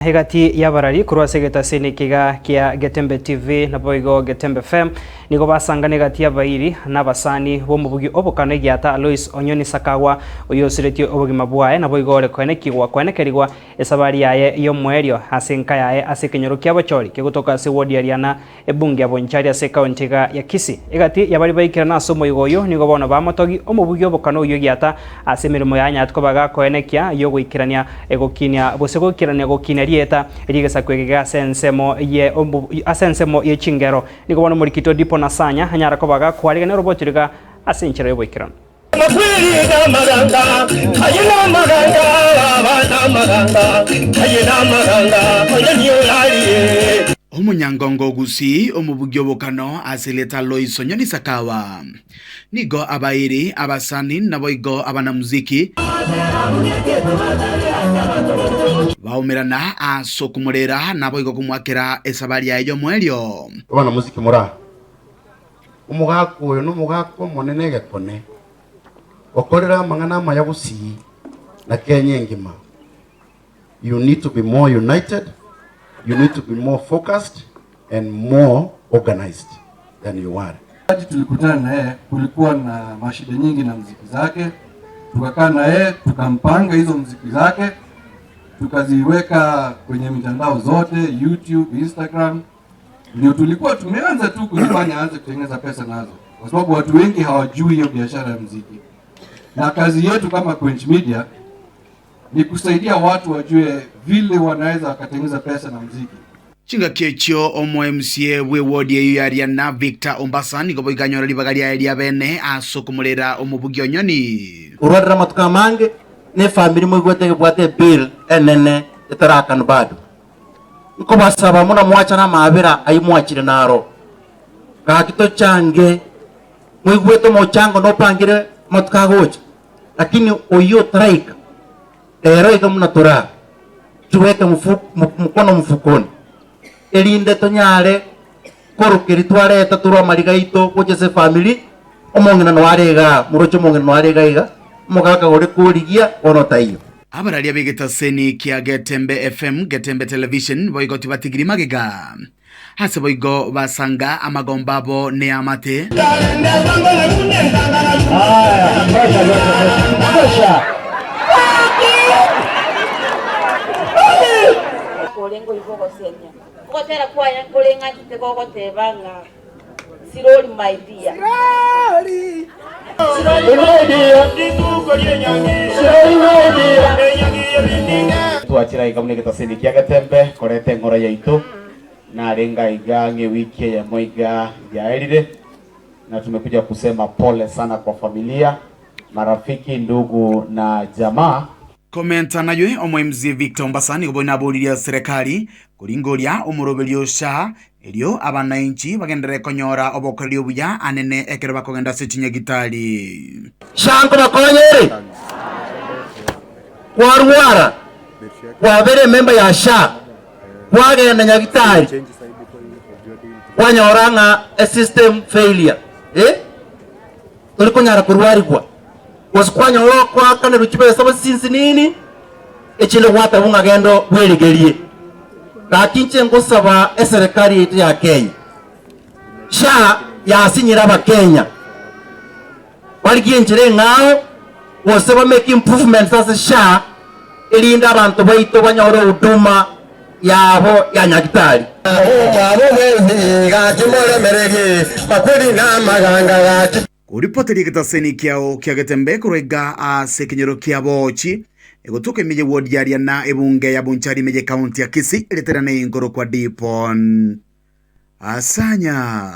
Egati y'abarari korwa ase egetasini ekiga kia Getembe TV naboigo Getembe FM nigo basangana egati y'abairi na abasani b'omobugi obokano egiata Alois Onyoni Sakawa oyio osiretie obogima bwaye naboigo ore koenekigwa koenekerigwa esabari yaye y'omoerio ase enka yaye ase ekenyoro kia Bochori kegotoka ase ward ya Riana Ebunge ya Bonchari ase ekaunti iga ya Kisii. Egati y'abaria baikerana ase omoigo oyio nigo bono bamotogi omobugi obokano oyio egiata ase emeremo yaye anyarete koba gakoenekia y'ogoikerania gokinia gose goikerania gokinia rieta ri'egesaku eke ase ensemo ye ase ensemo ye chingero. Nigo bono omorikito Dipo Nasanya anyara koba gakoarigania oroboti riga ase enchera y'oboikeranu. Omonyangongo o Gusii, omobugi obokano ase erieta Alois Onyoni Sakawa, nigo abairi, abasani naboigo abanamuziki baumerana ase okomorera naboigo komoakera esabari yaye y'omoerio. Abanamuziki moraa. Omogaka oyo nomogaka omonene egekone, okorire amang'ana amaya gusii na Kenya engima. You need to be more united, you need to be more focused and more organized than you are. Wakati tulikutana na yeye kulikuwa na mashida nyingi na mziki zake, tukakaa na yeye tukampanga hizo mziki zake tukaziweka kwenye mitandao zote YouTube, Instagram ndio tulikuwa tumeanza tu kuzifanya aanze kutengeneza pesa nazo, kwa sababu watu wengi hawajui hiyo biashara ya mziki, na kazi yetu kama Quench Media ni kusaidia watu wajue vile wanaweza wakatengeneza pesa na mziki. Chingaki echio omo MCA bw'ewodi eyio ya Riana Victor Ombasa nigo boigo anyora ribaga riaye ria bene ase okomorera omobugi Onyoni. Orwarire amatuko amange, na efamiri moigwete egebwate ebill enene etarakanwa bado. Nkobasaba buna mwachane amaabera ayio mwachire naro. Gaki tochange, moigwete omochango nopangire amatuko agocha, lakini oyio otaraika, rero iga buna tore aa, tuweke mkono mfukoni, erinde tonyare korokeria twareta torwe amariga aito gocha ase efamiri, omong'ina noyo are igaa, moroche omong'ina noyo are iga iga, omogaka ore korigia bono taiyo. Abararia b'egetaseni kia Getembe FM, Getembe Television, boigo tibatigiri magega. Ase boigo basanga amagomba abo neamate. Korenge oigwe ogosemia. Ogotera kwaye nkore ng'anchete gogoteba ng'a Sirori my dear. Twachire aiga buna egetaseni kia Getembe koreta eng'ora yaito, narenge aiga ang'e ewiki eyemo iga yaerire, na tumekuja kusema pole sana kwa familia, marafiki, ndugu na jamaa. Komenta naywe omoimzi Victor Ombasa nigo bono aboririe serekari koringoria omoroberio o SHA erio abanainchi bagenderere konyora obokoreri obuya anene ekero bakogenda ase chinyagitari. SHA nkobakonya ere? Kwarwara, kwabera ememba ya SHA, kwagenda nyagitari, kwanyora ng'a esystem failure, eh? Tori konyara korwarigwa, gose kwanyora okoakanerwa chibesa gose chinsinini, echinde gwateba ng'a genda bwerigerie. Gaki inche ngosaba eserekari yaito ya Kenya, SHA yasinyire abakenya, barigie enchera eng'ao, gose ba make improvements ase SHA, erinde abanto baito banyore huduma yabo ya nyagitari. Koripoteria egetaseni kiao kia Getembe korwa iga ase ekenyoro kia Boochi, egotoka ime ye ward ya Riana, ebunge ya Bonchari ime ye county ya Kisii, ereterane inkorokwa Dipon Asanya.